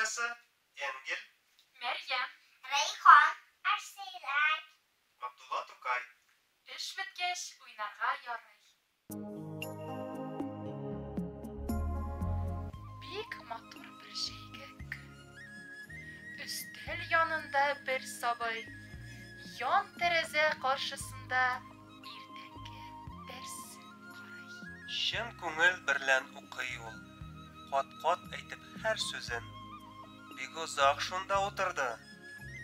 хуҗасы Энгель. Мәрьям. Рәйхан. Арсейлар. Габдулла Тукай. Эш беткәч, уйнарга ярый. Бик матур бер җәйге көн. Өстәл янында бер сабый, ян тәрәзә каршысында иртәнге дәресен карый. Чын күңел берлән укый ул, кат-кат әйтеп һәр сүзен. Бик озак шунда утырды,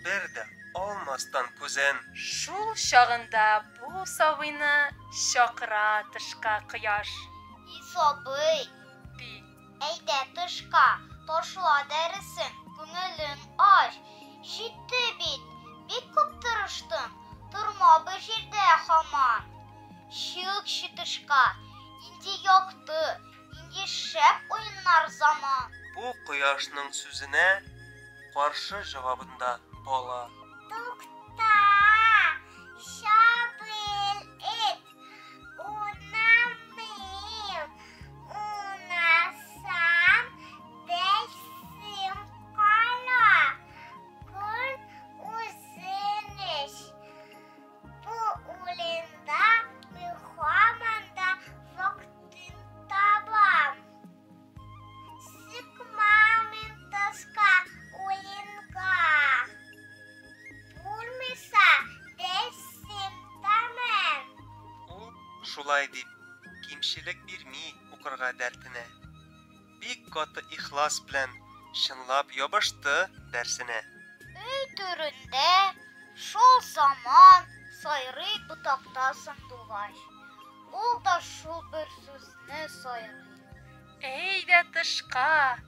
бер дә алмастан күзен. Шул чагында бу сабыйны чакыра тышка кояш. И сабый, Ди. Әйдә тышка, ташла дәресен, күңелең ач. Җитте бит, бик күп тырыштың, торма бер җирдә һаман. Чыкчы тышка, нинди якты, нинди шәп уеннар заман. Бу кояшның сүзенә каршы җавабында бала. Тукта, сабыр ит, уйнамыйм, уйнасам, дәресем кала. Көн озын эш. Бу уенда мин һаман да вакытын табам. Чыкмам мин тышка уенга. Булмыйса, дәресем тәмам. Ул шулай дип, кимчелек бирми укырга дәртенә. Бик каты ихлас белән чынлап ябышты дәрсенә. Өй түрендә шул заман сайрый ботакта сандугач. Ул да шул бер сүзне сайрый. Әйдә тышка,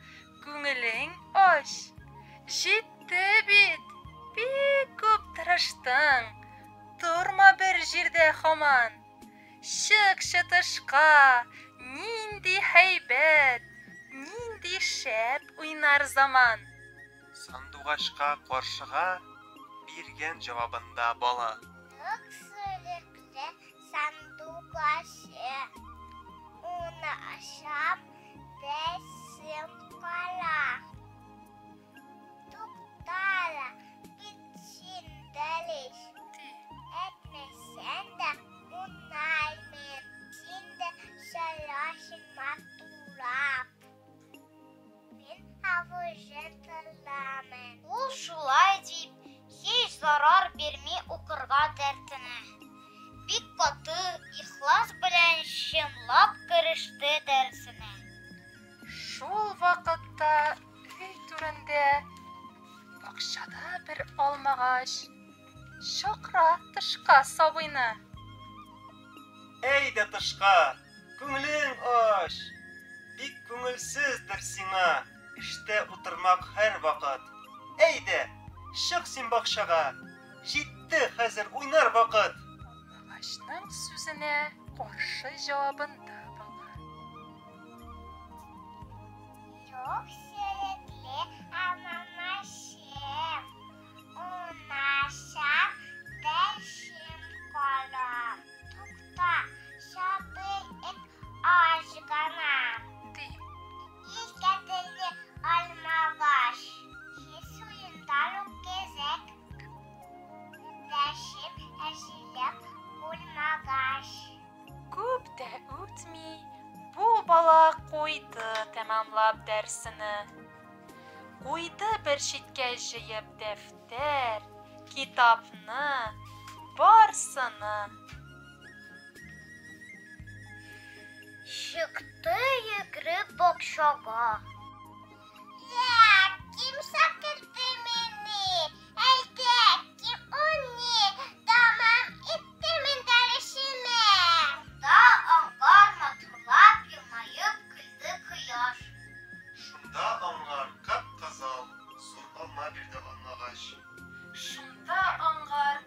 күңелең ач. Җитте бит, бик күп тырыштың. Торма бер җирдә һаман. Чыкчы тышка, нинди һәйбәт, нинди шәп уйнар заман. Сандугачка каршыга биргән җавабында бала. Юк сөрекле сандугачы. Уйнасам, дәресем кала. Тукта, бит син дәрес. Ди. Әйтмәсәң дә уйнаймын. Син дә сайрарсың матурлап. Мин авызын тотамын. Ул шулай дип, һич зарар бирми укырга дәртенә. Бик каты, ихлас белән чынлап кереште дәресенә. Шул вакытта өй түрендә бакчада бер алмагач чакыра тышка сабыйны. Әйдә тышка, күңелең ач. Бик күңелсездер сиңа эштә утырмак һәрвакыт. Әйдә, чык син бакчага. Җитте хәзер уйнар вакыт. Алмагачның сүзенә каршы җавабында бала. Юк сөрекле алмагачым. Уйнасам, дәресем кала. Тукта, сабыр ит аз гына. Ди. И кадерле алмагач. Сез уеннар үткәрик. Дәресем әзерләп булмагач. Күп тә үтми, бу бала куйды тәмамлап дәресене. Куйды бер читкә җыеп дәфтәр, китапны, барсыны. Чыкты йөгереп бакчага. Я, кем чакырды мине? Әйдә, кем уйный? Тәмам иттем мин дәресемне. Шунда аңар матурлап елмаеп көлде кояш. Шунда аңар кып-кызыл зур алма бирде алмагач. Шунда аңар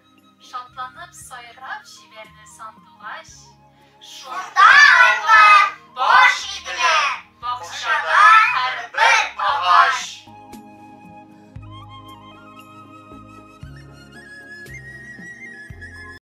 шатланып сайрап җибәрде сандугач. Шунда